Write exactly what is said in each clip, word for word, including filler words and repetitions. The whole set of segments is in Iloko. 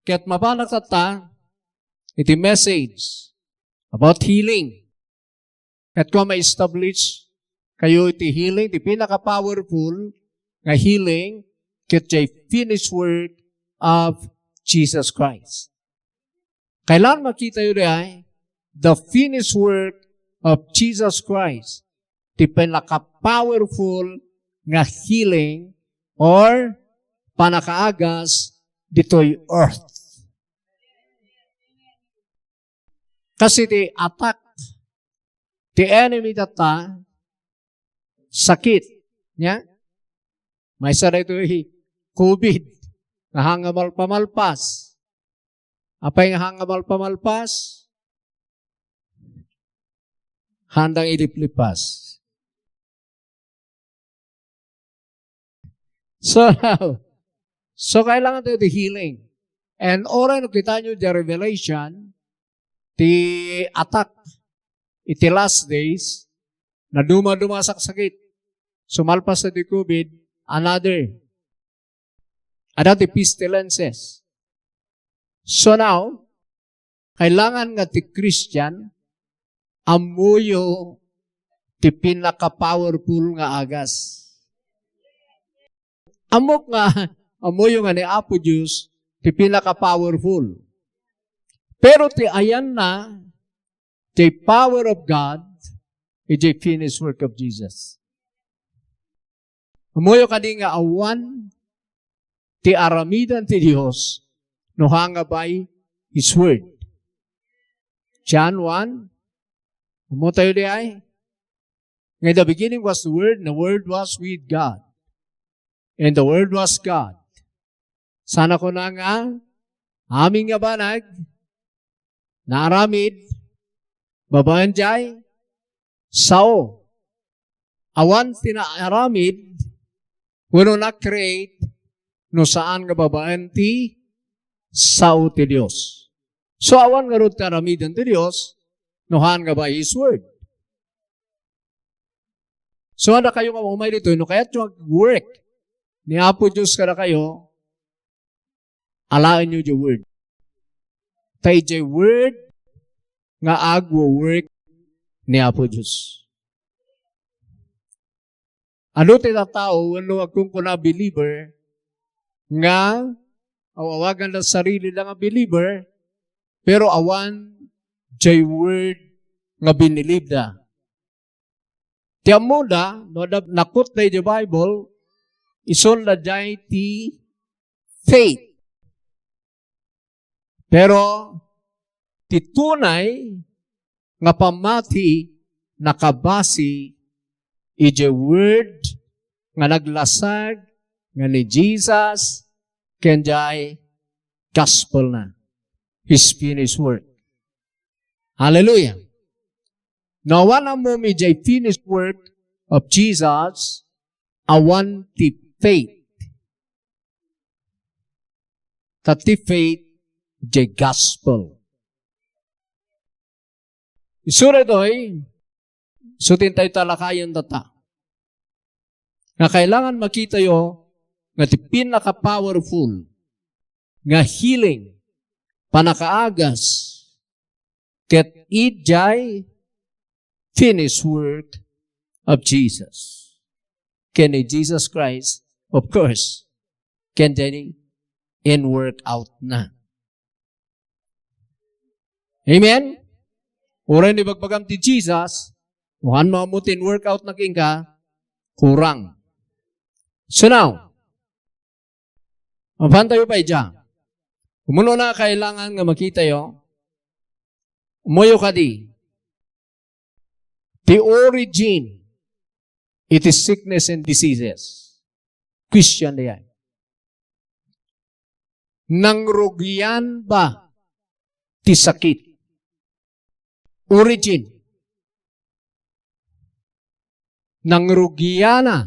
ket mapanak tatta iti message about healing. Ket kua ma-establish kayo iti healing, ti pinaka-powerful nga healing, ket jay finished work of Jesus Christ. Kailangan makita yu diay, the finished work of Jesus Christ, ti pinaka-powerful nga healing or panakaagas ditoy earth. Kasi ti attack ti enemy tatta, sakit. Nya? Maysa daytoy covid nga hanga malpamalpas. Apay nga hanga malpamalpas? Handang iliplipas. So now, so kailangan tayo ti healing. And oray no kita nyo di Revelation, ti attack iti last days, naduma-duma saksakit. Sumalpas ti covid, another. Ada ti pestilences. So now, kailangan nga ti Christian, ammoyo ti pinaka-powerful nga agas. Ammok nga, ammoyo nga ni Apo Dios ti pinaka-powerful. Pero ti ayanna, the power of God, is the finished work of Jesus. Ammoyo kadi nga awan ti aramiden ti Dios no hanga by His Word. John one, ammo tayo diay? Nga in the beginning was the Word, and the Word was with God. And the Word was God. Sana kuna nga, amin nga banag, naaramid, babaen jay, sao. Awan ti naaramid, wenno na-create, no saan nga babaen ti sao ti Dios. So, awan ngarud ti aramiden ti Dios, no haan nga by His Word. So, adda kayo nga umay ditoy, no kayatyo ag-work ni Apo Dios kadakayo, alaenyo diay word. Ta idiay word nga agwo-work ni Apo Dios. Adu ti tattao wenno agkunkuna believer nga aw-awaganda sarili da nga believer, pero awan jay word nga binilibda. Ti ammoda, no adda nakutda iti Bible, isunda jay ti faith. Pero ti tunay nga pammati nakabasi iti word nga naglasag nga ni Jesus ken jay gospel na, His finished work. Hallelujah. No awan ammom idiay finished work of Jesus, awan ti faith. Ta ti faith, idiay gospel. Isu daytoy, isu ti intay talakayen tatta. Nga kailangan makitayo nga ti pinaka-powerful nga healing, panakaagas, ket idiay finished work of Jesus. Ken ni Jesus Christ, of course, ken diay in work out na. Amen? Uray no ibagbagam ti Jesus, no haan mo ammo ti in work out na kenka, kurang. So now, mapantayo pay dia. Umuna, kailangan nga makitayo, ummoyo kadi, ti origin iti sickness and diseases. Question diay. Nangrugian ba ti sakit? Origin. Nangrugiana.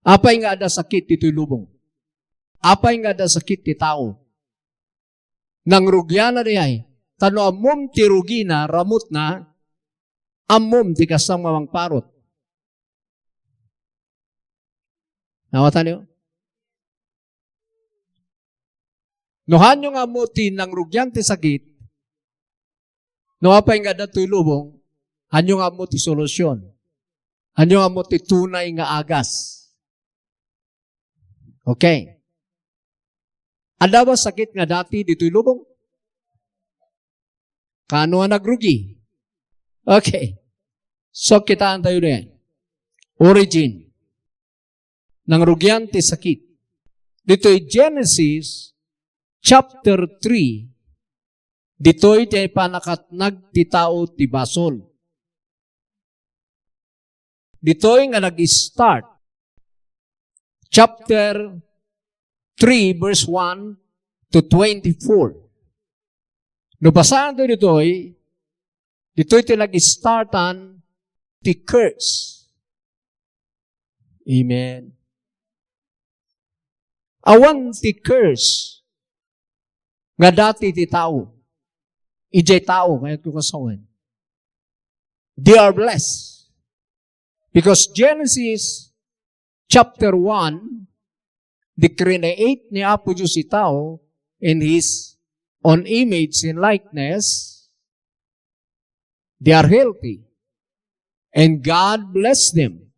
Apay nga adda sakit ditoy lubong? Apay nga adda sakit ti tao? Nangrugiana diay. Ta no ammom ti rugina, ramutna, ammom ti kasam nga mangparut. Nawataniyo? No, hanyo nga ammo ti nangrugian ti sakit, no apay nga adda toy lubong, hanyo nga ammo ti solusyon. Hanyo nga ammo ti tunay nga agas. Okay. Adda ba sakit nga dati ditoy lubong? Kaano a nagrugi? Okay. So, kitaan tayo na yan. Origin. Nangrugian ti sakit. Ditoy Genesis chapter three, ditoy ti panakatnag ti tao ti basol. Ditoy nga nag-start. Chapter three, verse one to twenty-four. No, basaanto ditoy, ditoy ti nag-startan ti curse. Amen. Awan ti curse nga dati ti tao. Idiay tao, kayatko kasawen. They are blessed. Because Genesis chapter one, di-create ni Apo Dios ti tao in His own image and likeness. They are healthy. And God bless them.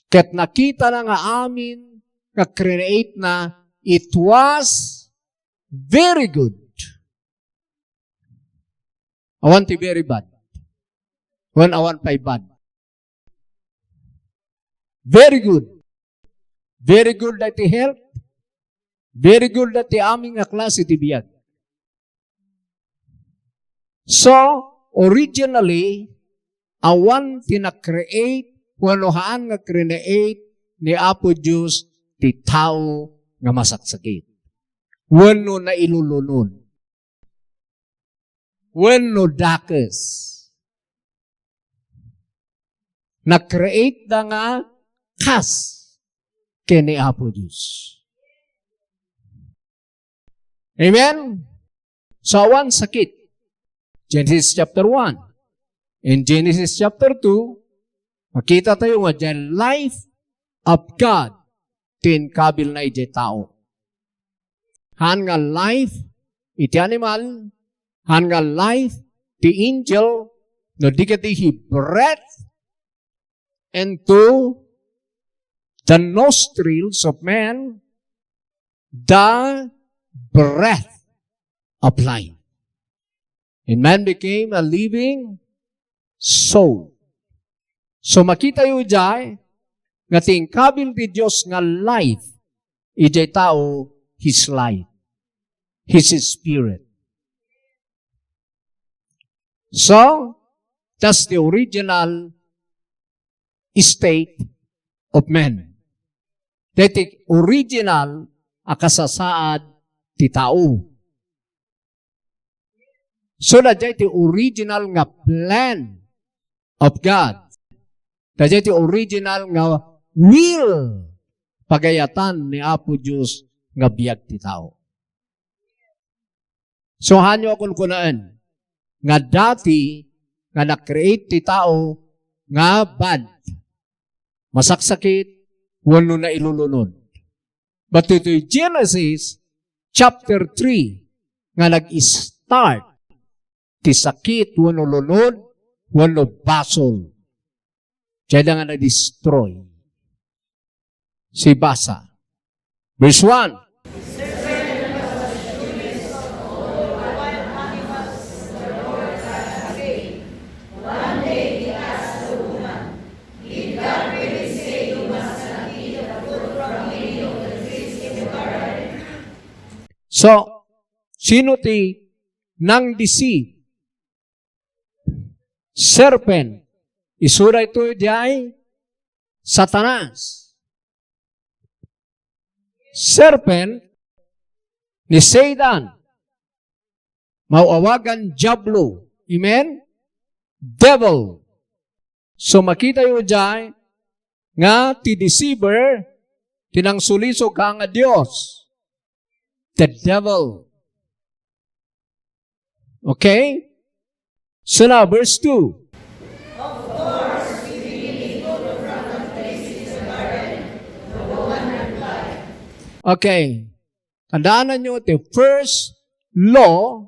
Ket nakita na nga amin nga create na, it was very good. Awan ti very bad. Wen awan pay bad. Very good. Very good dati health. Very good dati amin nga klase ti biag. So, originally, awan ti na-create wenno haan nga create ni Apo Dios ti tao nga masaksakit wenno nailulunod wenno dakes. Na-create da nga kas ken ni Apo Dios. Amen? So, awan sakit. Genesis chapter one. In Genesis chapter two, makita tayo nga the life of God ti inkabil na idiay tao. Haan nga life iti animal, haan nga life ti angel, no di ket he breathed into the nostrils of man the breath of life. And man became a living soul. So, makitayo idiay nga ti inkabil ti Dios nga life idiay tao, His life, His Spirit. So, that's the original state of man. Daytoy original a kasasaad ti tao. So, daytoy ti original nga plan of God. Daytoy ti original nga will pagayatan ni Apo Dios nga biag ti tao. So, hanyo a kunkunaen nga dati nga na-create ti tao nga bad, masaksakit, wenno nailulunod. But ditoy Genesis chapter three nga nag-start ti sakit wenno lunod wenno basol. Diay da nga na-destroy. Sibasa. Verse one. So, sino ti nang-deceive? Serpent. Isu daytoy diay Satanas. Serpent ni Satan. Maaw-awagan Diablo. Amen? Devil. So, makitayo diay nga ti deceiver, ti nangsulisog haan nga Dios. The devil. Okay? So now, verse two. Okay. Tandaananyo ti first law,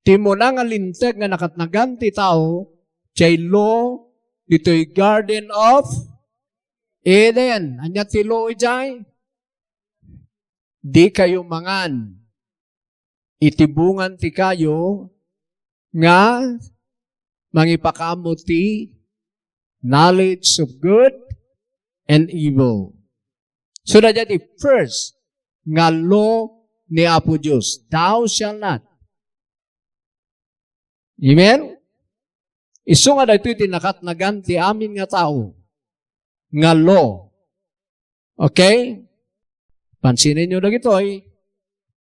ti umuna nga linteg nga nakatnagan ti tao, jay law ditoy Garden of Eden. Ania ti law idiay? Dikayo mangan iti bungan ti kayo nga mangipakaammo ti knowledge of good and evil. So, dayta ti first nga law ni Apo Dios, "Thou shall not." Amen? Isu nga daytoy ti nakatnagan ti amin nga tao nga law. Okay? Pansinen yo dagitoy,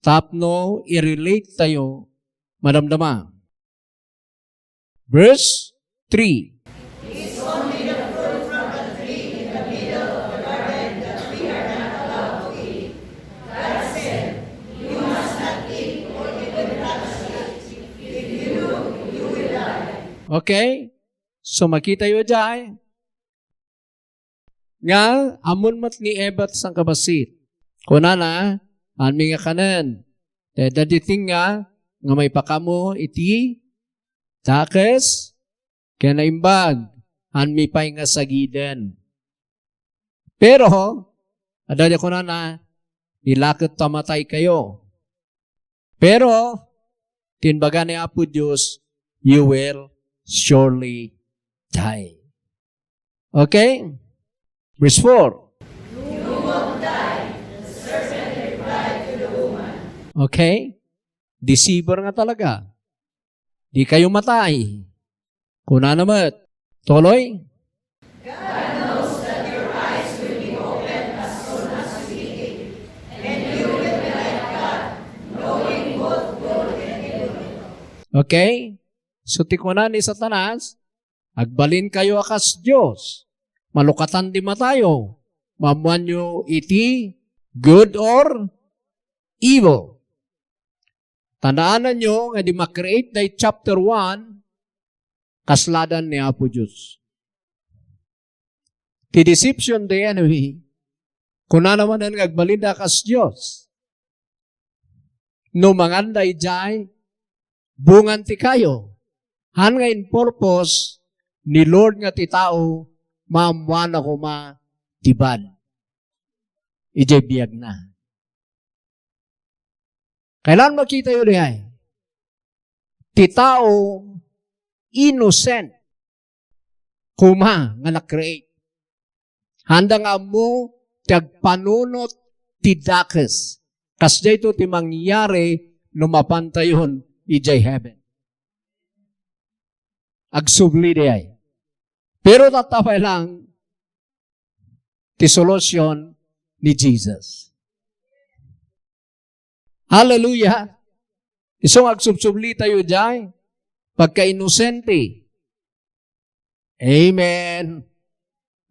tapno i-relate tayo, madamdama. Verse three. Okay? So, makita yo diay, nga ammon met ni Eva ti sangkabassit. Kunana, "Haanmi nga kanen. Dayta ti tengnga nga maipakammo iti dakes ken naimbag. Haanmi pay nga sagiden." Pero, adda diay kunana, "Di la ket ta mataykayo." Pero, ti imbaga ni Apo Dios, "You will surely die." Okay? Verse four. Okay? Deceiver nga talaga. Dikayo matay. Kunana met. Tuloy. Okay? So, ti kuna ni Satanas, "Agbalinkayo a kas Dios. Malukatan ti matayo. Maammoanyo iti good or evil." Tandaananyo nga idi ma-create day chapter one, kasladan ni Apo Dios. Ti deception, the enemy, kunana manen nga agbalinda a kas Dios. No manganda idiay bungan ti kayo, haan nga in purpose ni Lord nga ti tao, maammoana koma ti bad idiay biagna. Kailan makitayo diay? Ti tao innocent koma nga na-create. Haanda nga ammo ti agpanunot ti dakes. Kasdiay to ti mangyari no mapantayon idiay heaven. Agsubli diay. Pero tatta pay lang ti solution ni Jesus. Hallelujah! Isu nga agsubsublitayo diay, pagkainosente. Amen.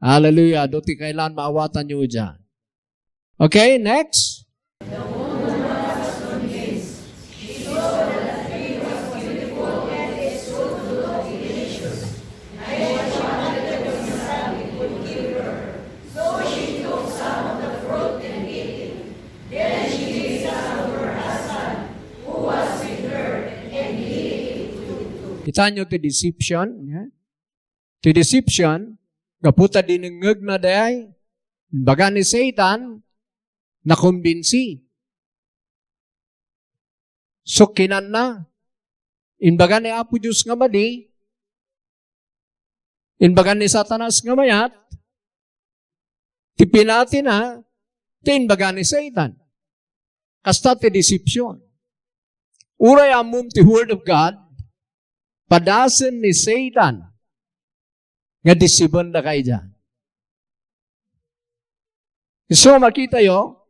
Hallelujah. Adu ti kailan maawatanyo diay. Okay, next. Kitaenyo ti deception, ya? Ti deception, gapu ta dinengngegna diay, imbaga ni Satan, nakumbinsi. Sukkinanna, imbaga ni Apo Dios nga madi, imbaga ni Satanas nga mayat, ti pinatina, ti imbaga ni Satan. Kasta ti deception. Uray ammom ti Word of God, padasen ni Satan nga deceiven daka idiay. Isu makitayo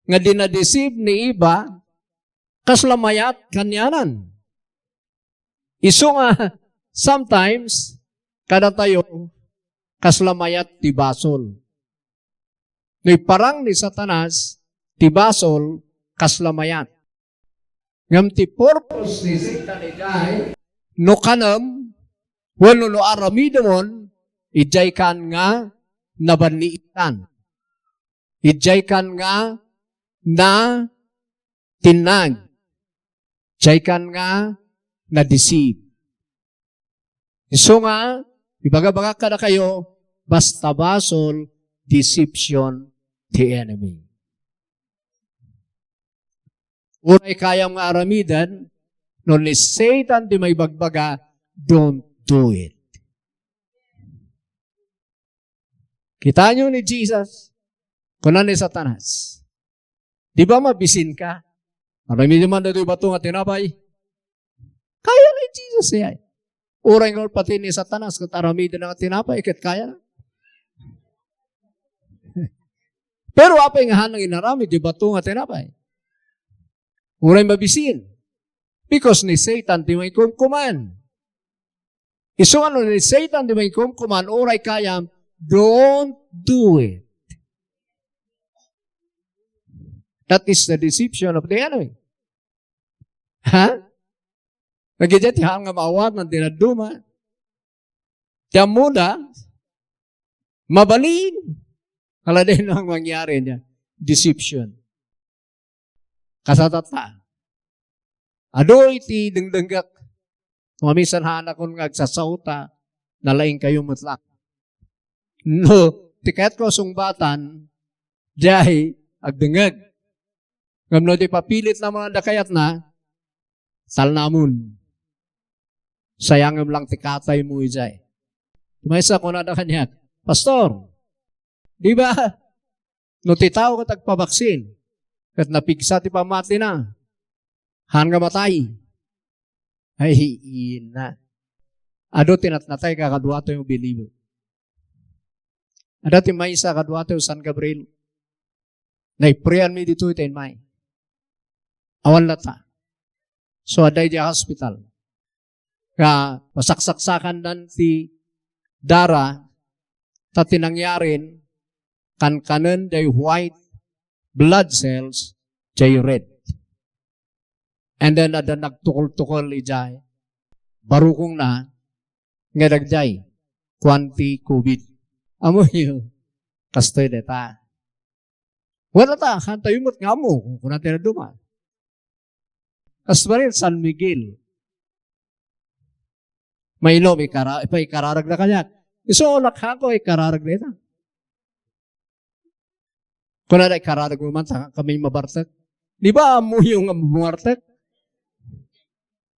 nga dinadeceive ni Eva, kasla mayat kanianan. Isu nga sometimes, kadatayo, kasla mayat ti basol. No iparang ni Satanas ti basol, kasla mayat. Ngem ti purpose ni Satan idiay, no kanem, wenno no aramidemon, idiay kan nga nabanniitan. Idiay kan nga na tinnag. Diay kan nga na-deceive. Isu nga, ibagabagak kadakayo, basta basol, deception ti enemy. Uray kayam nga aramiden, no ni Satan ti maibagbaga, don't do it. Kitaenyo ni Jesus, kuna ni Satanas, "Di ba mabisinka? Aramidem man daytoy bato nga tinapay." Kaya ni Jesus, eh. Uray nga pati ni Satanas, ket aramiden nga tinapay, ket kaya. Pero apay nga hanang inaramid, di bato nga tinapay? Uray mabisin. Because ni Satan, ti maikumkuman. Isu nga no ni Satan ti maikumkuman, uray kayam, don't do it. That is the deception of the enemy. Ha? Nagidya ti haan nga maawatan ti dadduma. Ti ammoda, mabalin. Kala di nang mangyari niya. Deception. Kasatata. Adu iti dengdengngek. Nga minsan haanakon nga agsasauta, nalaing kayo met lang. No, ti kayatko a sungbatan, diay agdengngeg. Ngem no di papilit na mga dakayatna, talnamon. Sayangem lang ti kataymo idiay. Maysa kunada kaniak, "Pastor, di ba, no ti tao ket agpabaksin, ket napigsa ti pammatina, haan nga matay." Ay, ina. Adu ti natnatay kakaduato yung believer. Ada ti maysa kaduato San Gabriel. Naipreanmi ditoy ta immay. Awan latta. So, adda idiay hospital. Nga pasaksaksakandan ti dara, ta ti nangyarin, kankanen diay white blood cells, diay red. And then, adda nagtukol-tukol idiay barukongna, nga dagdiay, kuan ti covid. Ammoyo, kastoy dayta. Wala ta, haantayo met nga ammo, kuna ti dadduma. Kas baril, San Miguel. Mainom, ikara-, ipaikararagda kaniak. Isu, lakhanko, ikararag dayta. Kunada, ikararagmo man, ta kami mabartek. Di ba, ammoyo nga mabartek?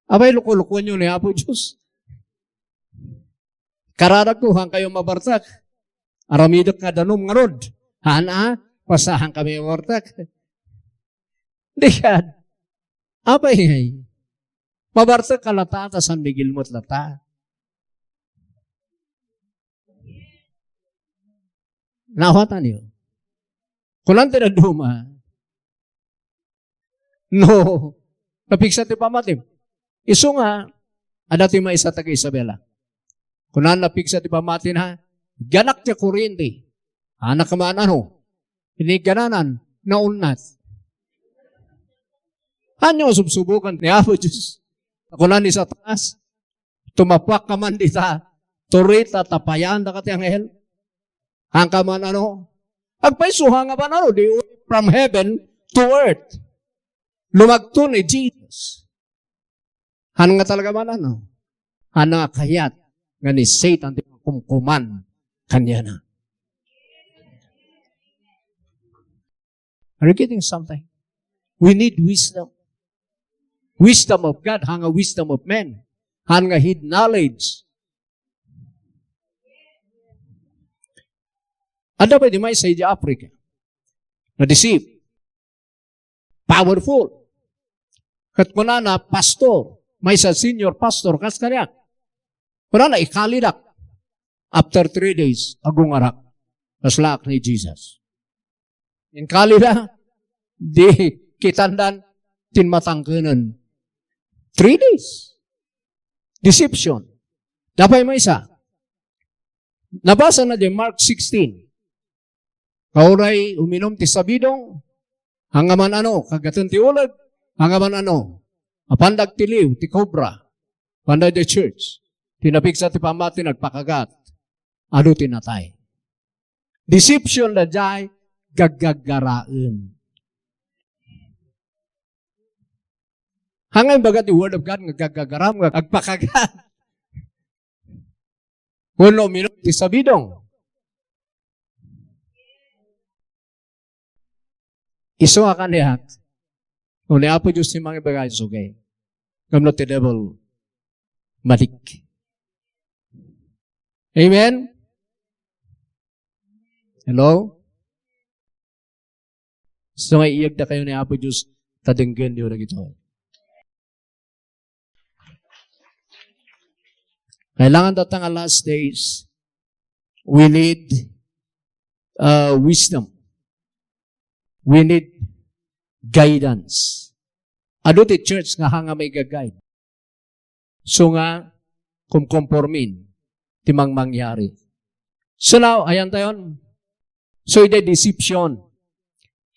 Apay, luko-lukoenyo ni Apo Diyos. Kararagko, haan kayo mabartek. Aramidek nga danum ngarud. Haan a, basta haan kami mabartek. Di yan. Apay, mabartek ka latta, ta San Miguel met latta. Naawatan niyo? Kunan ti dadduma. No, napigsa ti pammatim. Isu nga, adda ti maysa taga Isabela. Kunan napigsa ti pammatina, ganak ti kuriyente. Anak man ano? Inigananan, naunnat. Ania subsubukan ni Apo Diyos? Kunan ni Satanas, "Tumapuak ka man dita, turita, tapayan da ka ti anghel." Haan ka man ano? Agpayso, haan nga man ano? Di from heaven to earth. Lumagto ni Jesus. Haan nga talaga man ano? Haan nga kayat nga ni Satan ti kumkuman kaniana. Are you getting something? We need wisdom. Wisdom of God, haan nga wisdom of men. Haan nga head knowledge. Adda pay di maysa idiay Africa. Na-deceive. Powerful. Ket kunana, pastor, maysa senior pastor, kas kaniak. Kunana, ikalidak. After three days, agungarak. Kaslaak ni Jesus. Inkalida, di kitandan, tinmatangkenen. Three days. Deception. Adda pay maysa. Nabasa na di Mark sixteen. Kauray uminum ti sabidong, haan nga man ano, kagaten ti uleg, haan nga man ano, apan dagtiliw ti kobra, panda di church, ti napigsa ti pammati nagpakagat, adu ti natay. Deception daydiay, gaggaggaraen. Angay baga ti Word of God nga gagagaram, nga agpakagat. Wenno uminum ti sabidong. Isu a kaniak, no ni Apo Dios ti mangibaga, it's okay. Ngem no ti devil, malik. Amen? Hello? So nga iyagda kayo ni Apo Dios, ta denggenyo dagitoy. Kailangan tatta nga last days, we need, uh, wisdom. We need guidance. Adu ti church nga hanga may guide. So nga, kumkompormin ti mangmangyari. So now, ayan tayon. So, iti deception.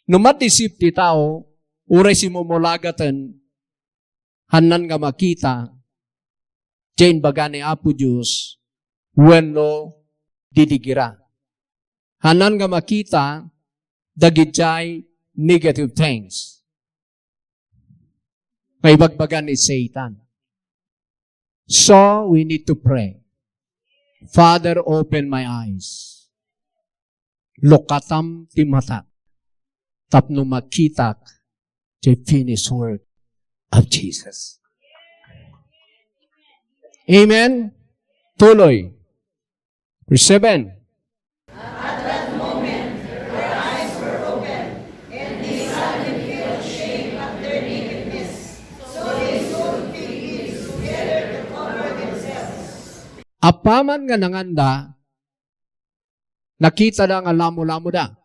No ma-deceive ti tao, uray simumulagaten, hannan nga makita, diay imbaga ni Apo Dios, wenno didigira. Hannan nga makita, dagidiay negative things. Nga ibagbaga ni Satan. So, we need to pray. Father, open my eyes. Lukatam ti matak tapno makitak ti finished work of Jesus. Amen? Tuloy. Verse seven. Apaman nga nanganda, nakitada nga lamulamoda.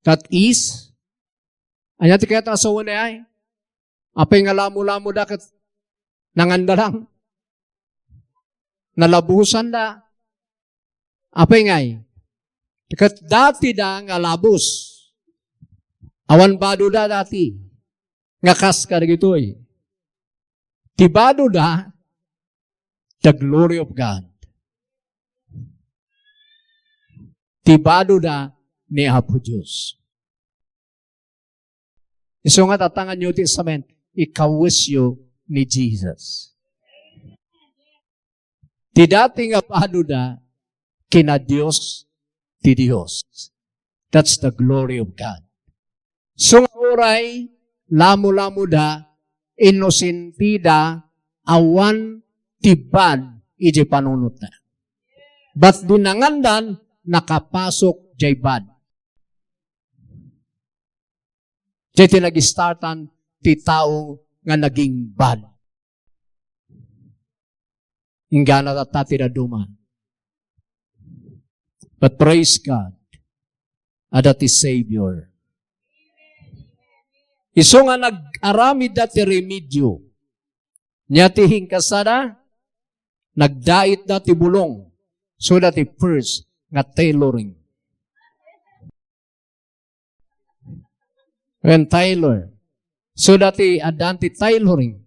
That is, ania ti kayat a sawen ay? Apay nga lamulamoda ket nanganda lang? Nalabusanda. Apay ngay? Ket datida nga labus. Awan badoda dati. Nga kas kadagitoy. Ti badoda, the glory of God. Ti badoda ni Apo Dios. Isu nga tatta nga New Testament, ikawesyo ni Jesus. Ti dati nga badoda, kina Dios ti Dios. That's the glory of God. So nga uray, lamulamoda, inosentida, awan ti bad iti panunotda. But di nangandan, nakapasok jay bad. Jay ti nag-startan ti tao nga naging bad. Inggana tatta ti dadduma. But praise God, adda ti Savior. Isu nga nag-aramidda ti remedyo. Nia ti inkasada, nagdaitda ti bulong. So that ti first nga tailoring. When tailor. So that ti addaan ti tailoring.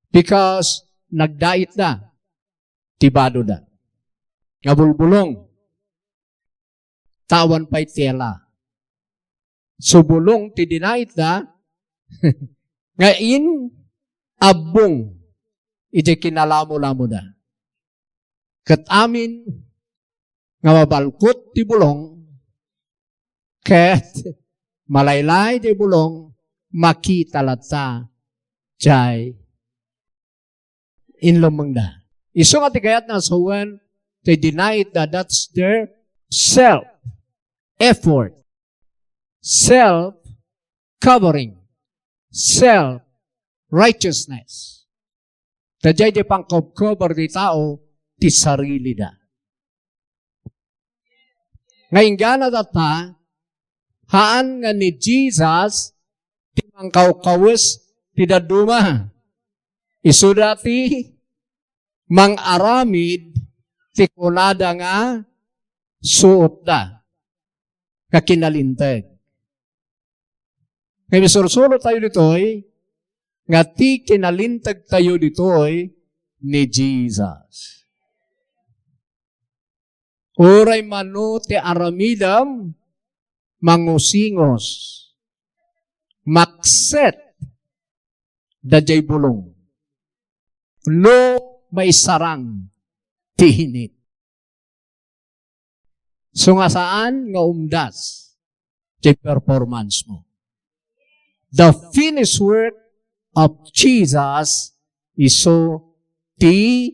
Because nagdaitda ti badoda. Nga bulbulong. Tawan pay ti ala. So bulong ti dinaitda, nga in-abbong iti kinalamulamoda. Ket amin nga mabalkot ti bulong, ket malaylay ti bulong, makita latta jay inlemmengda. Isu nga ti kayatna a sawen, ti dinaitda, that's their self effort, self covering, self righteousness. Daydiay ti pangkobkober ti tao ti sarilida. Nga inggana tatta, haan nga ni Jesus ti mangkawkawes ti dadduma. Isuda ti mang-aramid ti kunada nga suotda nga kinalinteg. Nga misursurotayo ditoy, nga ti kinalintegtayo ditoy ni Jesus. Uray mano ti aramidem, mangusingos, makset, daydiay bulong. No maisarang ti init. So nga saan nga umdas ti performance mo. The finished work of Jesus is so the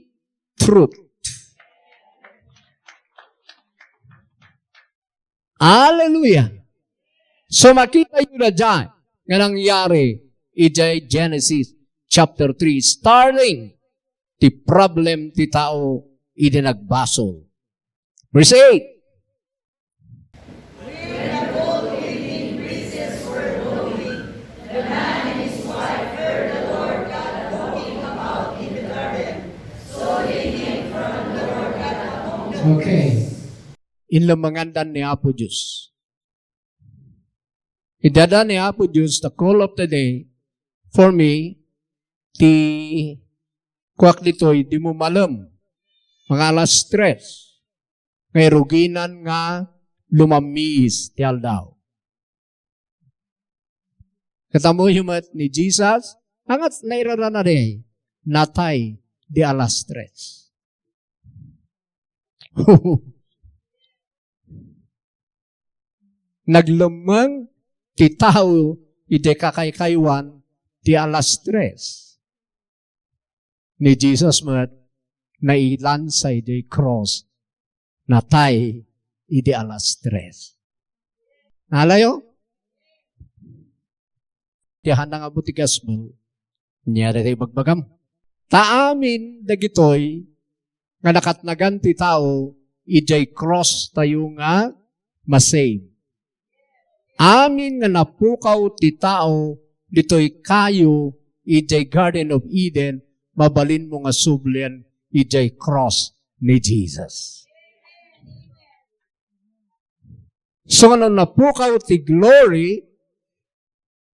truth. Hallelujah! So makita yu daydiay nga nangyari idiay Genesis chapter three, starting ti problem ti tao idi nagbasol. Verse eight. Okay. Inlemmengandan ni Apo Dios. Idadan ni Apo Dios the call of the day for me, ti kuak ditoy, di mo malem, mga alas tres, nga iruginan nga lumammiis ti aldaw. Ket ammoyo met ni Jesus, angat nairarana di, natay di alas tres. Naglemmeng ti tao idi kakaykaywan ti alas tres. Ni Jesus met, nailansa idiay cross, natay idi alas tres. Nalayo? Ti handa nga ammo ti gospel, ania daytoy ibagbagam? Ta amin dagitoy nga nakatnagan ti tao idiay cross tayo nga masave. Amin nga napukaw ti tao ditoy kayo idiay Garden of Eden, mabalinmo nga sublien idiay cross ni Jesus. So, nga no napukaw ti glory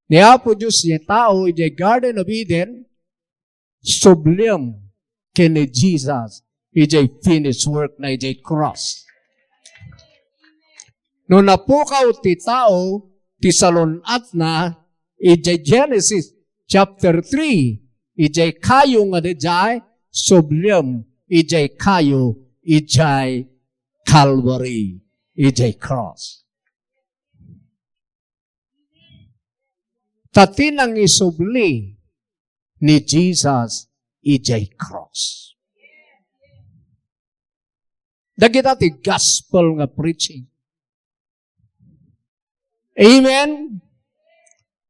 ni Apo Dios idiay tao idiay Garden of Eden, subliem ken ni Jesus idiay finished work na idiay cross. No napukaw ti tao ti salun-atna idiay Genesis chapter three, idiay kayo nga daydiay, subliem idiay kayo idiay Calvary, idiay cross. Ta ti nangisubli ni Jesus idiay cross. Dagita ti gospel nga preaching. Amen?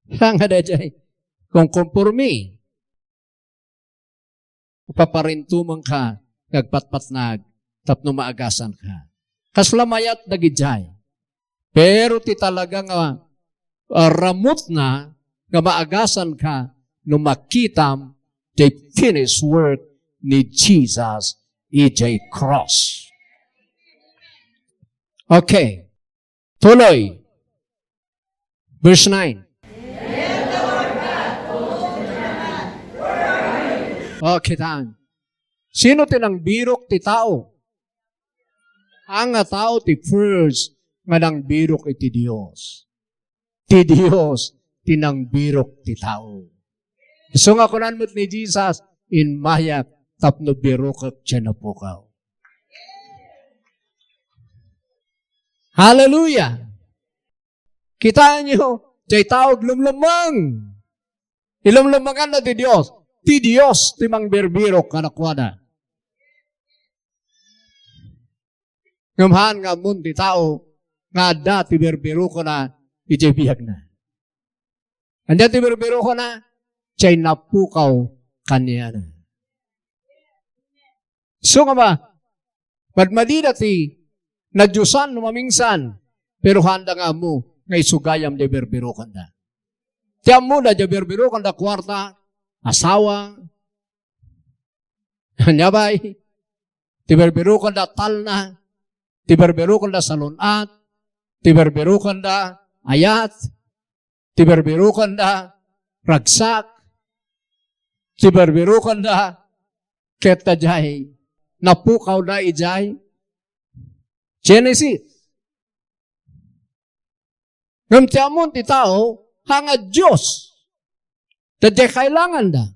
Saan nga daydiay? Kung konforme, paparintumenka nga agpatpatnag tapno maagasanka. Kasla mayat dagidiay. Pero ti talaga nga, ah, ramutna nga maagasanka no makitam ti finished work ni Jesus idiay cross. Okay. Tuloy. Verse nine. O, kitaan. Sino ti nangbirok ti tao? Haan nga tao ti first nga nangbirok iti Dios. Ti Dios ti nangbirok ti tao. Isu nga kunan met ni Jesus, "Immayak tapno birokek ti napukaw." Hallelujah! Kitaenyo, diay tao aglemlemmeng. Ilemlemmenganna ti Dios. Ti Dios ti mangbirbirok kadakuada. Ngem haan nga ammon ti tao nga adda ti birbirokona idiay biagna. Ania ti birbirokona? Diay napukaw kaniana. Isu nga ma-, madmadida ti nadiosan no mamingsan, pero haanda nga ammo nga isu gayam diay birbirokanda. Ti ammoda diay birbirokanda, kuarta, asawa, ania bay, ti birbirokanda talna, ti birbirokanda salun-at, ti birbirokanda ayat, ti birbirokanda ragsak, ti birbirokanda ket daydiay napukawda idiay Genesis. Ngem ti ammon ti tao, haan nga Dios Daydiay kailanganda.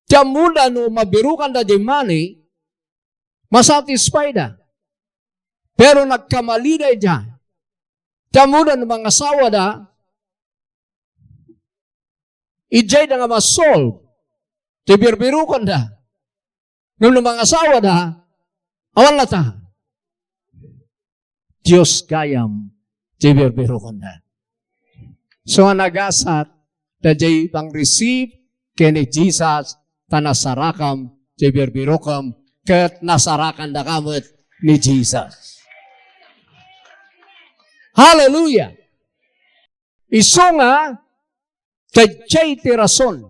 Ti ammoda no mabirokanda diay money, masatisfyda. Pero nagkamalida idiay. Ti ammoda no mangasawada, idiayda nga masolve ti birbirokanda. Ngem no mangasawada, awan latta. Dios gayam ti birbirokanda. So, a nagasat, daydiay pang-receive ken ni Jesus, ta nasarakam ti birbirokem, ket nasarakandaka met ni Jesus. Hallelujah! Isu nga, daydiay ti rason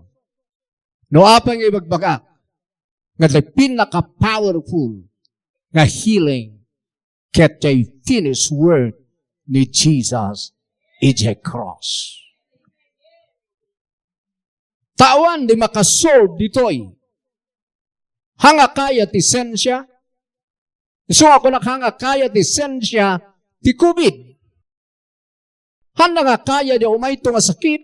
no apay nga ibagbagak nga the pinaka-powerful nga healing ket ti finished work ni Jesus idiay cross. Tawan ti makasolve ditoy. Haan nga kaya ti siensia? Isu nga kunak, haan nga kaya ti siensia ti COVID? Haanda nga kaya ti umayto nga sakit?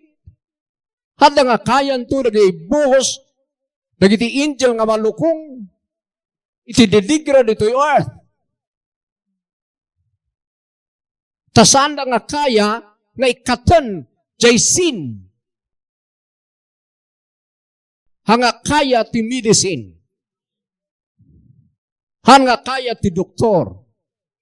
Haanda nga kayanto dagiti buhos dagiti angel nga malukong iti diligra ditoy earth? Ta saanda nga kaya nga ikkaten jay sin. Haan nga kaya ti medicine. Haan nga kaya ti doktor.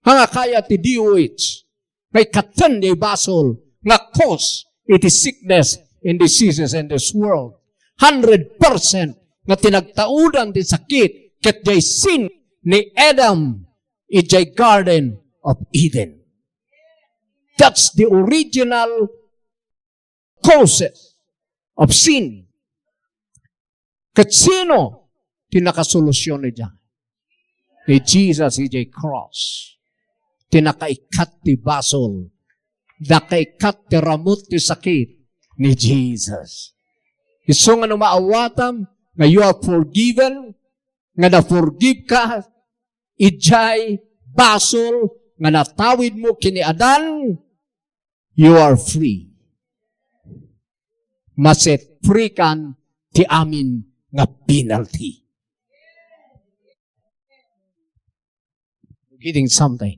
Haan nga kaya ti D O H. Nga ikkaten jay basol nga cause iti sickness and diseases in this world. Hundred percent nga ti nagtaudan ti sakit ket jay sin ni Adam idiay Garden of Eden. That's the original causes of sin. Ket sino ti nakasolusion idiay? Ni Jesus idiay cross. Ti nakaikkat ti basol, nakaikkat ti ramut ti sakit ni Jesus. Isu nga no maawatam nga you are forgiven, nga na-forgive ka, idiay basol nga natawidmo ken ni Adan, you are free. Maset free kan ti amin nga penalty. Getting something.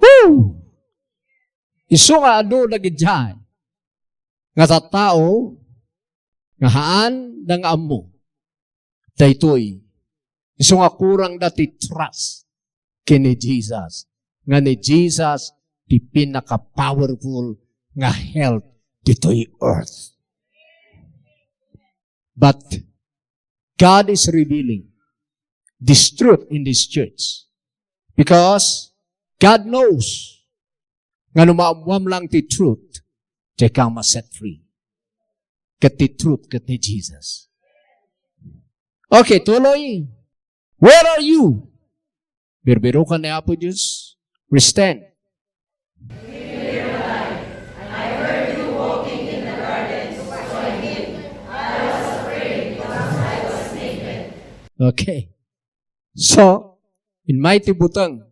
Woo! Isu nga adu dagidiay nga tattao nga haanda nga ammo daytoy. Isu nga kurangda ti trust ken ni Jesus. Nga ni Jesus ti pinaka-powerful nga health ditoy earth. But God is revealing this truth in this church. Because God knows nga no maammuam lang ti truth, diay ka ma-set free. Ket ti truth ket ni Jesus. Okay, tuloy. Where are you? Birbirokan ni Apo Dios. Please stand. Okay. So, immay ti buteng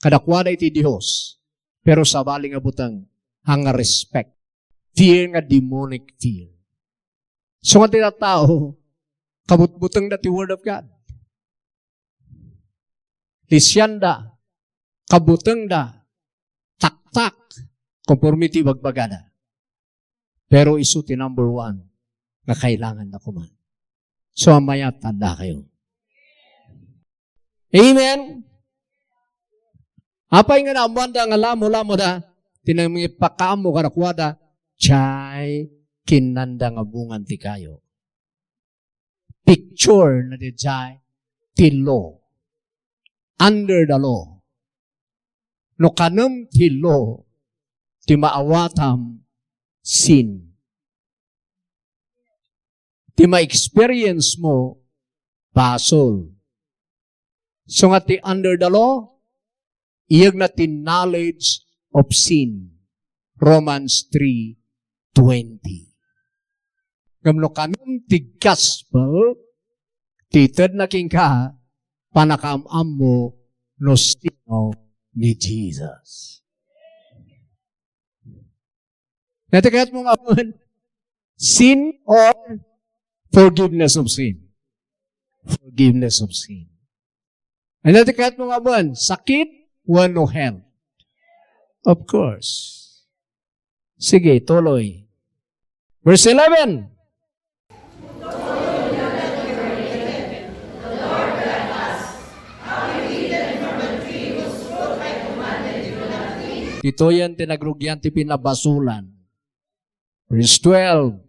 kadakuada iti Dios, pero sabali nga buteng, haan nga respect. Fear nga demonic fear. So nga ti tattao, kabutbutengda ti Word of God. Lisianda, kabutengda, taktak, konforme ti bagbagada. Pero isu ti number one nga kailangan na kuman. So, ammay, adda kayo. Amen? Apay nga naammoanda nga lamo-lamoda, ti nangipakaammo kadakuada, diay kinnanda nga bungan ti kayo. Picture na diay ti law. Under the law. No kanem ti law, ti maawatam sin. Ti ma-experience mo, basol. So nga ti under the law, iyegna ti knowledge of sin. Romans three twenty. Ngem no kanem ti gospel, ti itedna kenka, pannakaam-ammo no sino ni Jesus. Nati kayat mo nga awan? Sin or forgiveness of sin? Forgiveness of sin. Ania ti kayatmo nga awan? Sakit wenno health? Of course. Sige, tuloy. Verse eleven. Ditoyen ti nagrugian ti pinabasolan. Verse twelve.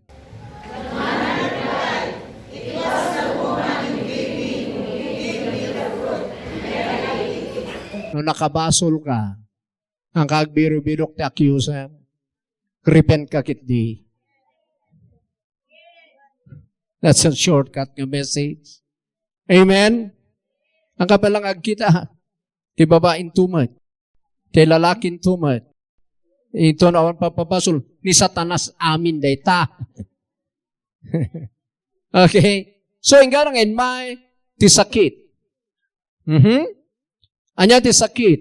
No nakabasolka, haanka agbirubirok ti accuser, repentka ketdi. That's a shortcut nga message. Amen? Haanka pay laeng agkita ti babain tumet, ti lalakin tumet. Inton awan pagpabasol, ni Satanas amin dayta. Okay? So, inggana nga immay ti sakit. Mhm. Ania ti sakit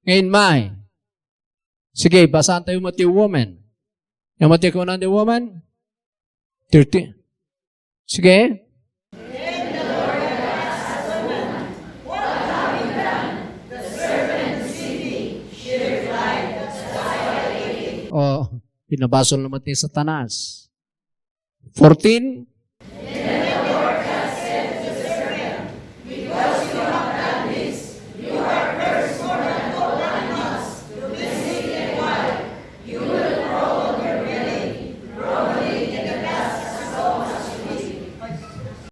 nga immay? Sige, basaentayo met ti woman. Ania met ti kuna ti woman? Thirty. Sige. Oh, pinabasolna met ni Satanas. Fourteen.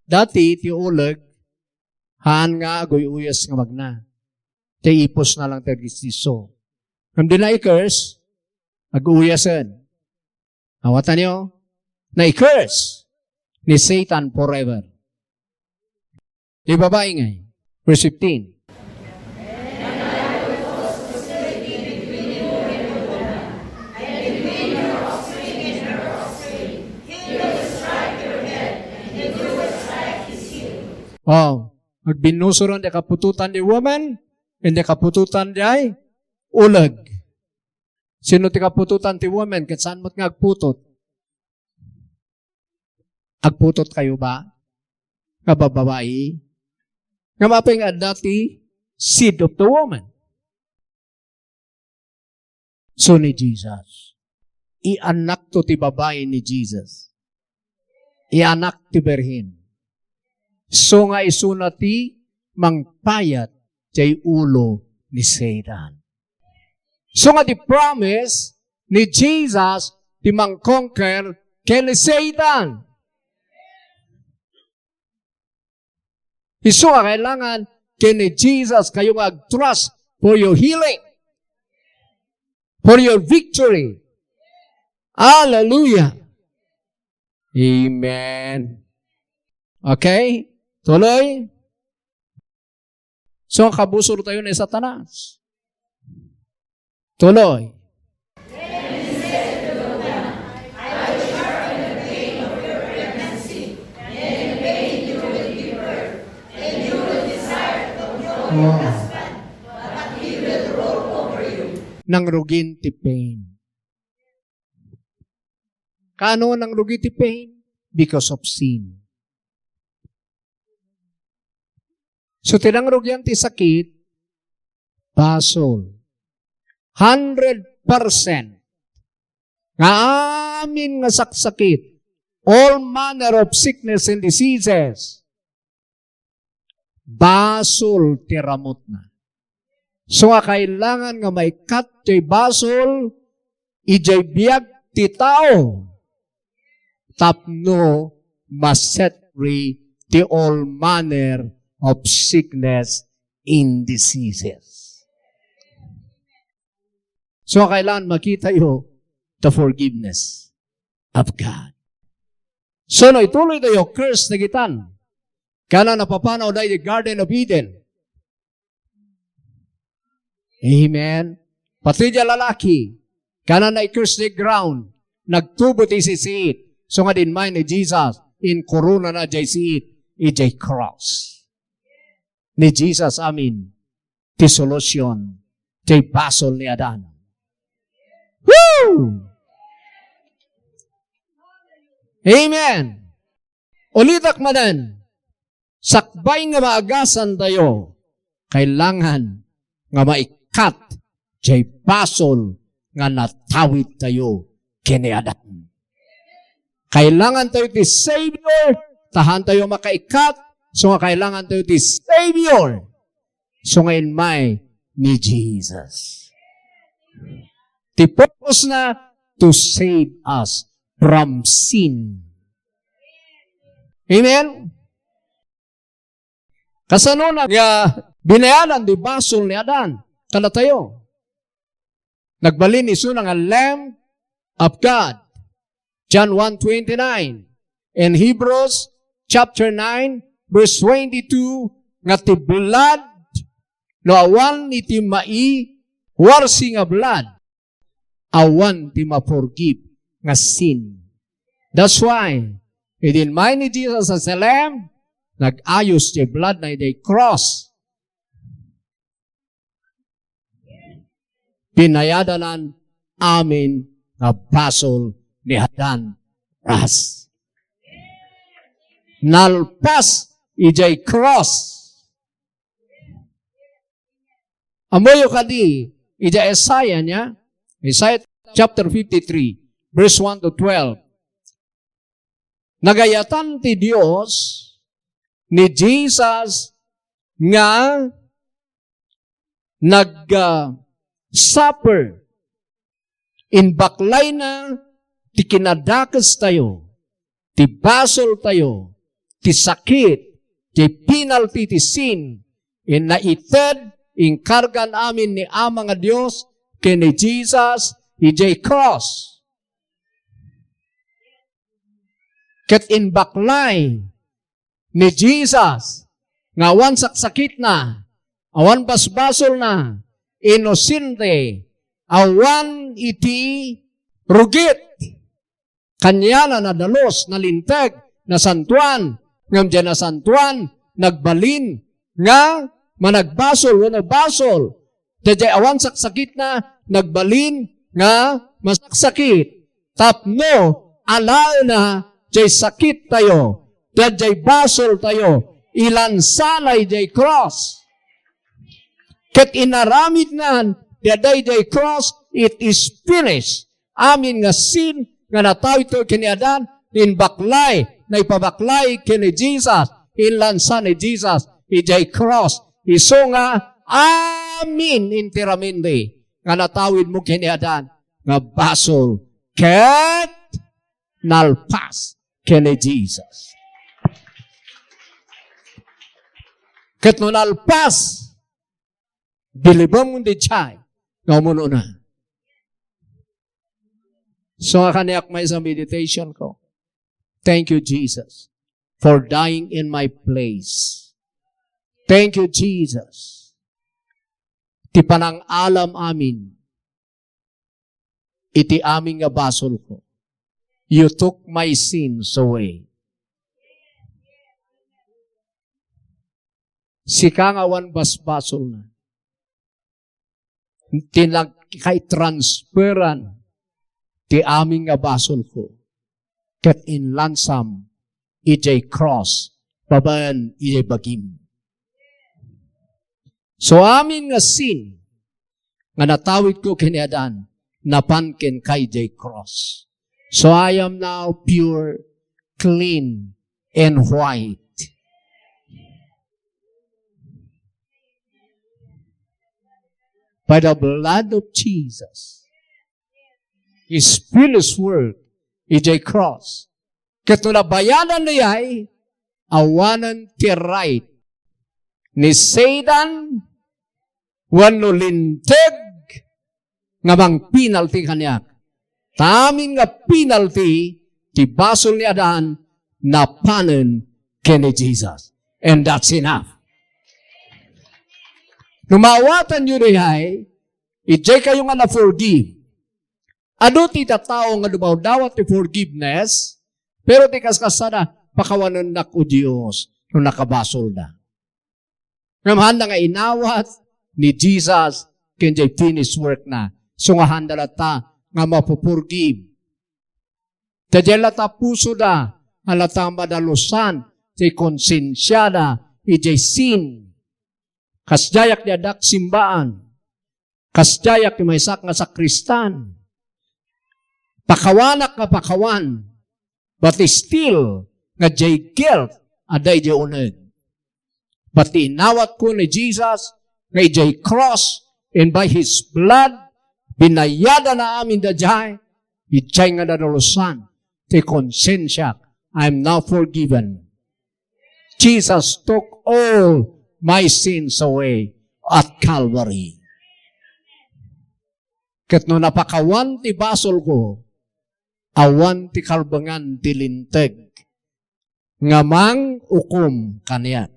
Dati ti uleg, haan nga aguy-uyas nga magna. Ti ipusna lang ti agis-isu. Ngem dina i-curse, aguyasen. Awatanyo, na-curse ni Satan forever. Ti babai ngay, verse fifteen. Oh, agbinnusoran ti kaputotan ti woman, ken ti kaputotan ti uleg. Sino ti kaputotan ti woman ket saan met nga agputot? Agputotkayo ba nga babbai? Ngem apay nga adda ti seed of the woman? So ni Jesus. Iannakto ti babai ni Jesus. Ianak ti Birhen. So nga isuna ti mangpayat jay ulo ni Satan. So nga ti promise ni Jesus ti mangkonker ken ni Satan. Isu nga kailangan ken ni Jesus kayo nga agtrust for your healing, for your victory. Hallelujah. Amen. Okay? Tuloy. So, kabusortayo ni Satanas. Tuloy. Oh. Nangrugin ti pain. Kaano nga nangrugi ti pain? Because of sin. So, ti nangrugian ti sakit, basol. Hundred percent nga amin nga saksakit, all manner of sickness and diseases, basol ti ramutna. So nga kailangan nga maikat ti basol idiay biag ti tao tapno ma-set free ti all manner of sickness and diseases. So, kailangan makitayo the forgiveness of God. So, no ituloytayo, curse dagitan. Kana napapanaw daydi Garden of Eden. Amen. Pati dia lalaki, kana na-curse the ground, nagtubo ti sisiit. So nga dimmay ni Jesus, inkorona na jay siit, ijay cross. Ni Jesus amin ti solution ti basol ni Adan. Woo! Amen. Ulitak manen, sakbay nga maagasantayo, kailangan nga maikkat jay basol nga natawidtayo ken ni Adan. Kailangantayo ti Savior, ta haantayo makaikkat, so nga kailangantayo ti Savior, so nga immay ni Jesus. Ti purpose na to save us from sin. Amen? Kasano na nga binayadan ti basol ni Adan? Kadatayo. Nagbalin isuna nga Lamb of God. John one twenty-nine. In Hebrews chapter nine, verse twenty-two, nga ti blood, no awan iti maiwarsi nga blood, awan ti ma-forgive nga sin. That's why, idi immay ni Jesus as a lamb, nag-ayos ti blood na idiay cross. Pinayadanan amin nga basol ni Adan ras. Nalpas idiay cross. Ammoyo kadi, iti Isaiah niya, Isaiah chapter fifty-three, verse one to twelve. Nagayatan ti Dios ni Jesus nga nag, ah, suffer. Imbaklayna ti kinadakestayo, ti basoltayo, ti sakit, ti penalty ti sin, inna ited, inkargan amin ni Ama nga Dios ken ni Jesus idiay cross. Ket imbaklay ni Jesus nga awan saksakitna, awan basbasolna, inosente, awan iti rugit. Kaniana nadalus, nalinteg, nasantoan, ngem diay nasantoan, nagbalin nga managbasol wenno basol. Daydiay awan saksakitna, nagbalin nga masaksakit. Tapno alaena jay sakittayo, daydiay basoltayo, ilansana idiay cross. Ket inaramidnan daydiay cross, "It is finished." Amin nga sin nga natawidto ken ni Adan, imbaklay, naipabaklay ken ni Jesus, inlansa ni Jesus idiay cross. Isu nga amin enteramente nga natawidmo ken ni Adan nga basol ket nalpas ken ni Jesus. Ket no nalpas, bilibem daydiay nga umunona. So, nga kaniak maysa meditation ko. Thank you, Jesus, for dying in my place. Thank you, Jesus. Ti panangalam amin iti amin nga basolko. You took my sins away. Sika nga awan basbasolna. Ti nagkaitransferan ti amin nga basolko. Ket inlansam idiay cross babaen idiay bagim. So, amin nga sin nga natawidko ken ni Adan, napan kenka idiay cross. So, I am now pure, clean, and white. By the blood of Jesus, His finished work, idiay cross. Ket no nabayadan daydiay, awanen ti right ni Satan wenno linteg nga mangpenalty kaniak. Ta amin nga penalty ti basol ni Adan napanen ken ni Jesus. And that's enough. No maawatanyo daydiay, idiay kayo nga na-forgive. Adu ti tattao nga dumawdawat ti forgiveness, pero ti kaskasada, "Pakawanennak, O Dios, no nakabasolda." Ngem haanda nga inawat ni Jesus ken jay finished work na. So nga haanda latta nga mapoforgive. Ta diay la ta pusoda, a la ta madalusan ti konsensiada idiay sin. Kasdiayak ti addak simbaan. Kasdiayak ti maysak nga sakristan. Pakawanak nga pakawan. But still, nga diay guilt, adda idiay uneg. But ti inawatko ni Jesus, nga idiay cross, and by His blood, binayadana amin daydiay, idiay nga nadalusan ti konsensiak, I am now forgiven. Jesus took all my sins away at Calvary. Ket no napakawan ti basolko, awan ti kalbengan ti linteg nga mangukom kaniak.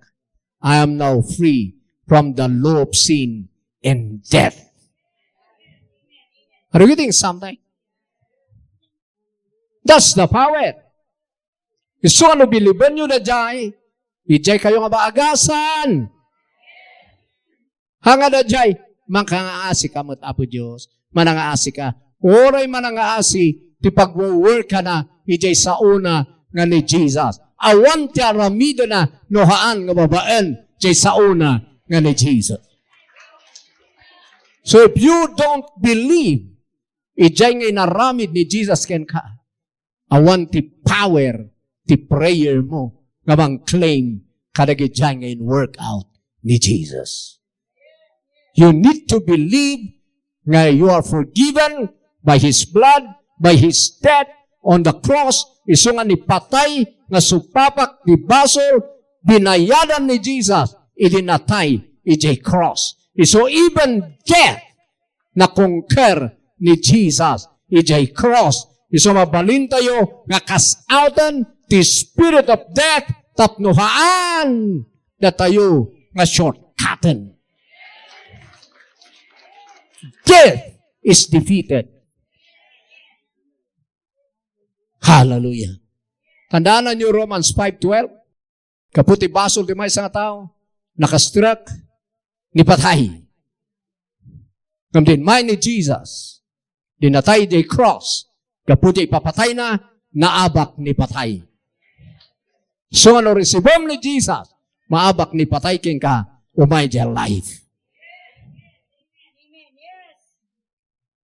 I am now free from the law of sin and death. Are you getting something? That's the power. Isu nga no bilibenyo daydiay, idiay kayo nga baagasan. Hanga daydiay, mankangaasi ka met, Apo Dios. Manangaasi ka. Uray manangaasi ti pagwo-workana idiay saona nga ni Jesus. Awan ti aramidena no haan nga babaen idiay saona nga ni Jesus. So if you don't believe idiay nga inaramid ni Jesus kenka, awan ti power ti prayer mo nga mang-claim kadagiti nga in-work out ni Jesus. You need to believe nga you are forgiven by His blood, by His death on the cross, isu nga nipatay nga supapak ti basol, binayadan ni Jesus idi natay idiay cross. Isu even death na-conquer ni Jesus idiay cross. Isu mabalintayo nga cast outen ti spirit of death tapno haan datayo nga shortcutten. Death is defeated. Hallelujah. Tandaan niyo Romans five twelve? Gapu ti basol ti maysa nga tao, nakastrek, nipatay. Ngem diay ni Jesus, idi natay idiay cross, gapu ti ipapatayna, naabak ni patay. So, no risibem ni Jesus, maabak ni patay kenka, umay diay life.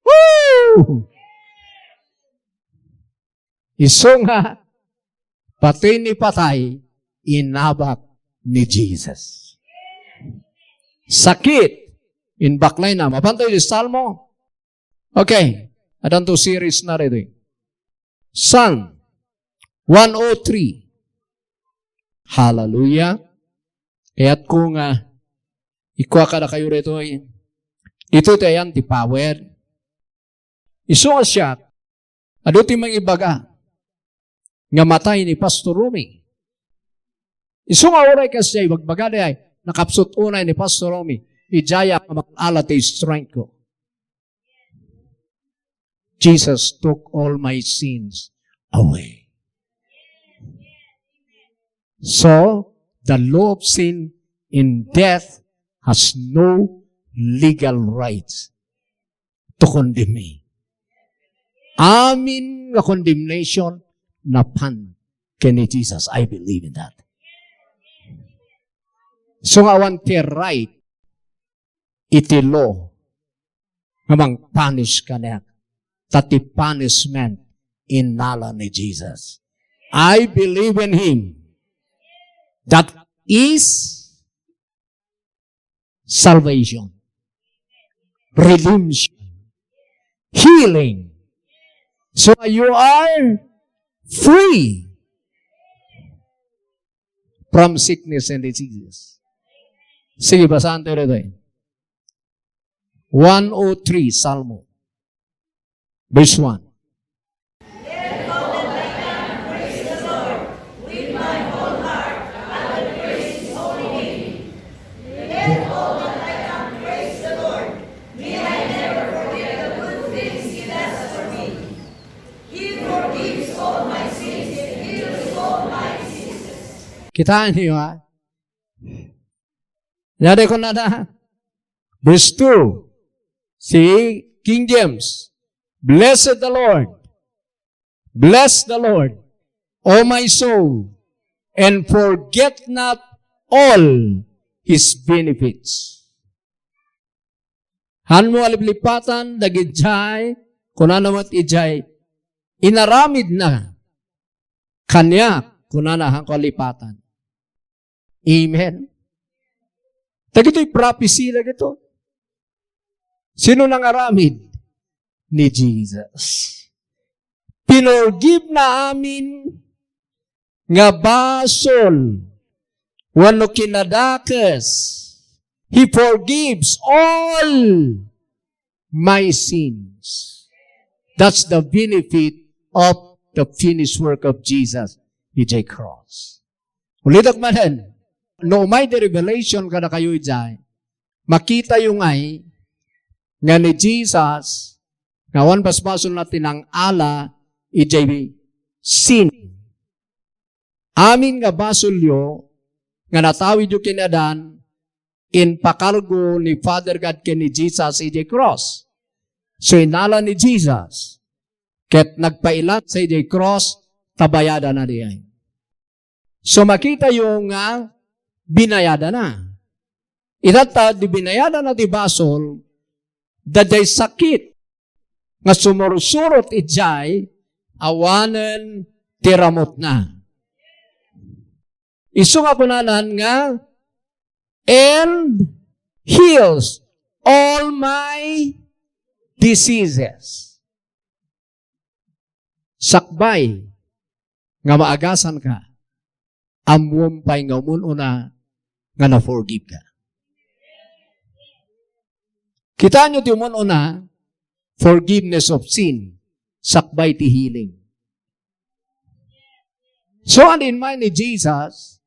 Woo! Isu nga, pati ni patay, inabak ni Jesus. Sakit, inbaklayna. Mapanto iti Salmo? Okay. Adanto series na ditoy. Psalm one oh three. Hallelujah. Kayatko nga ikua kadakayo ditoy. Ditoy ti ayan ti power. Isu nga siak, adu ti mangibaga nga matay ni Pastor Romy. Isu nga uray kasdiay, ibagbagada ay, nakapsut unay ni Pastor Romy, idiay nga mangala ti strength ko. Jesus took all my sins away. So, the law of sin and death has no legal rights to condemn me. Amin nga condemnation napan ken ni Jesus. I believe in that. So nga awan ti right iti law nga mangpunish kaniak, ta ti punishment inala ni Jesus. I believe in Him. That is salvation, redemption, healing. So you are free from sickness and diseases. Sige, basahan tayo dito eh. One oh three, Salmo. Verse one. Kitaan niyo, ha? Yari ko na na. Verse two, si King James, "Blessed the Lord, Bless the Lord, O my soul, and forget not all his benefits. Hanmo a liplipatan dagidiay, kunana met idiay, inaramidna kaniak, kunana, hanko a lipatan. Amen. Dagitoy prophecy dagito. Sino nangaramid? Ni Jesus. Pinorgive na amin nga basol wenno kinadakes. He forgives all my sins. That's the benefit of the finished work of Jesus idiay cross. Ulitek manen, no umay ti revelation kadakayo idiay, makitayo ngay nga ni Jesus, nga awan basbasolna ti nang-ala idiay sin. Amin nga basolyo nga natawidyo ken ni Adan, impakargo ni Father God ken ni Jesus idiay cross. So, inala ni Jesus, ket nagpailansa idiay cross, ta bayadana diay. So, makitayo nga binayadana. Itatta, di binayadana ti basol, daydiay sakit nga sumursurot idiay, awanen ti ramutna. Isu nga kunanan nga, "And heals all my diseases." Sakbay nga maagasanka, ammoem pay nga umun-una nga na-forgive ka. Kitaenyo ti umun-una, forgiveness of sin, sakbay ti healing. So, adda in mind ni Jesus,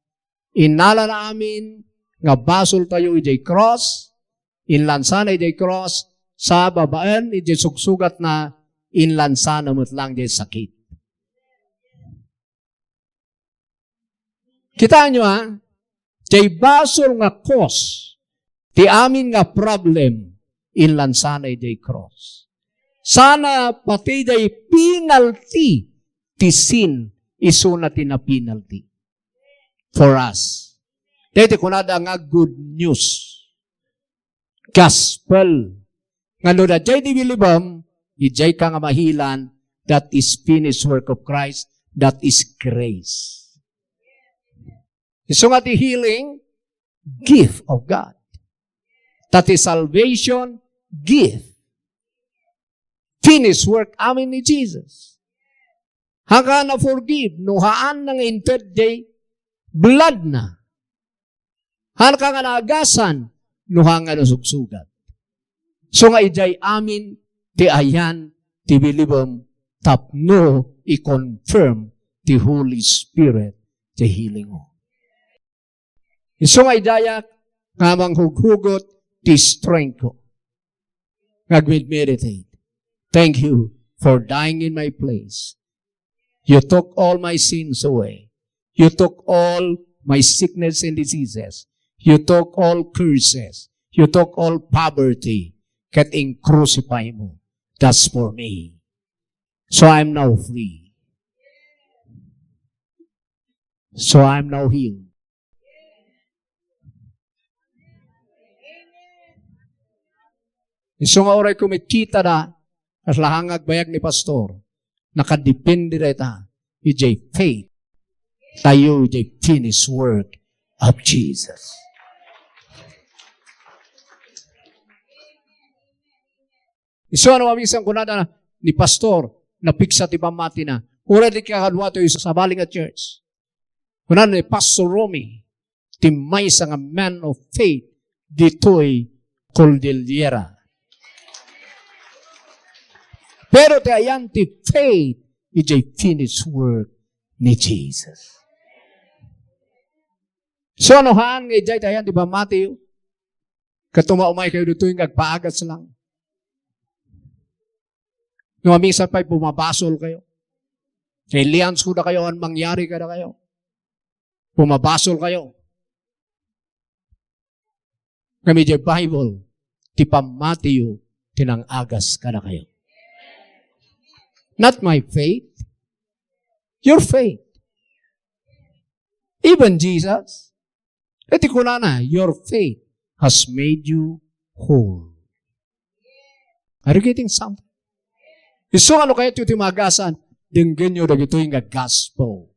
inalana amin nga basoltayo idiay cross, inlansana idiay cross, sa babaen idiay sugsugatna, inlansana met lang diay sakit. Kitaenyo, a, diay basol nga cause ti amin nga problem, inlansana idiay cross. Sana pati diay penalty ti sin, isuna ti na-penalty for us. Daytoy kunada nga good news. Gospel. Nga no daydiay ti bilibem, idiay ka nga mahilan, that is finished work of Christ, that is grace. Isu nga ti healing, gift of God. Ta ti salvation, gift. Finished work amin ni Jesus. Haanka na-forgive no haanna nga inted diay blood na. Haanka nga naagasan no haan nga nasugsugat. So nga idiay amin ti ayan ti bilibem tapno i-confirm ti Holy Spirit ti healing mo. Isu nga idayak nga manghughugot ti strength ko. Nga agmeditate. Thank you for dying in my place. You took all my sins away. You took all my sickness and diseases. You took all curses. You took all poverty. Ket in-crucify mo. That's for me. So I'm now free. So I'm now healed. Isu nga uray kumikita da, kasla haan nga agbayag ni pastor, nakadepende dayta idiay faith tayo idiay finished work of Jesus. Isu a no mamisan kunada ni pastor, napiksa ti pammatina. Uray di kakaduatayo sabali nga church. Kunada ni Pastor Romy, ti maysa nga man of faith ditoy Cordillera. Pero ti ayan ti faith, idiay finished work ni Jesus. So, no haan nga idiay ti ayan ti pammatiyo, ket umaumay kayo ditoy nga agpaagas lang. No, minsan pay bumabasol kayo. Sa ilians ko da kayo, an mangyari kada kayo. Bumabasol kayo. Kami di Bible, ti pammatiyo, ti nang-agas kada kayo. Not my faith. Your faith. Even Jesus, iti kunana, "Your faith has made you whole." Are you getting something? Isu, ano kayat iti maagasan? Denggenyo dagitoy nga gospel.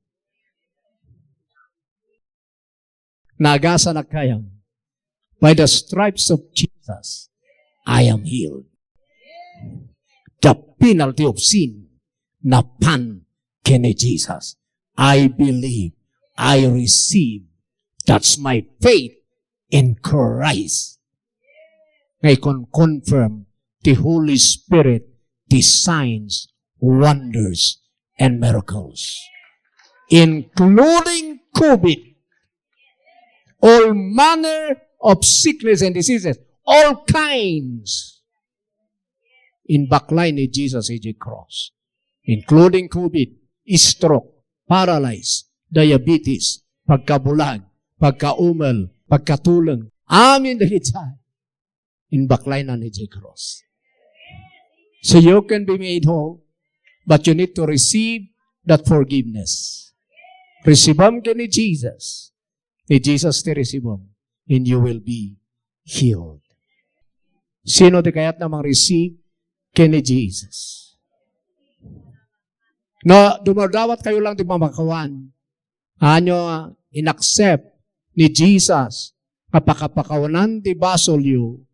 Naagasan a kayam. By the stripes of Jesus, I am healed. The penalty of sin napan ken ni Jesus. I believe, I receive. That's my faith in Christ. Nga ikon-confirm ti Holy Spirit ti signs, wonders, and miracles, including COVID, all manner of sickness and diseases, all kinds. Inbaklay ni Jesus idiay cross, including COVID, stroke, paralyze, diabetes, pagkabulag, pagkaumel, pagkatuleng. Amin dagiti. Inbaklayna idiay cross. So you can be made whole, but you need to receive that forgiveness. Receiveam ken ni Jesus. Ni Jesus ti receiveam, and you will be healed. Sino ti kayatna mang-receive ken ni Jesus? No, dumardawat kayo lang ti pamakawan. Ania, in-accept ni Jesus nga pakapakawanan ti basolyo,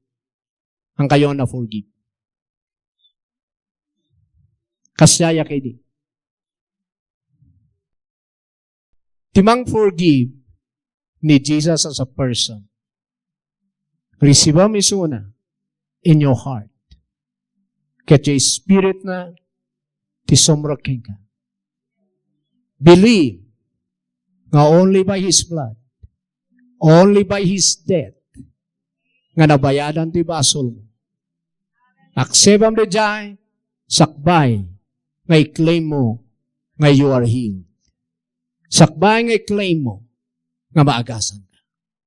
ang kayo na forgive. Kasyayak idi. Ti mang-forgive ni Jesus as a person. Receiveam isuna in your heart. Ket ti Spiritna ti sumrek kenka. Believe nga only by His blood, only by His death, nga nabayadan ti basolmo. Acceptam daydiay, sakbay nga i-claim mo nga you are healed. Sakbay nga i-claim mo nga maagasan.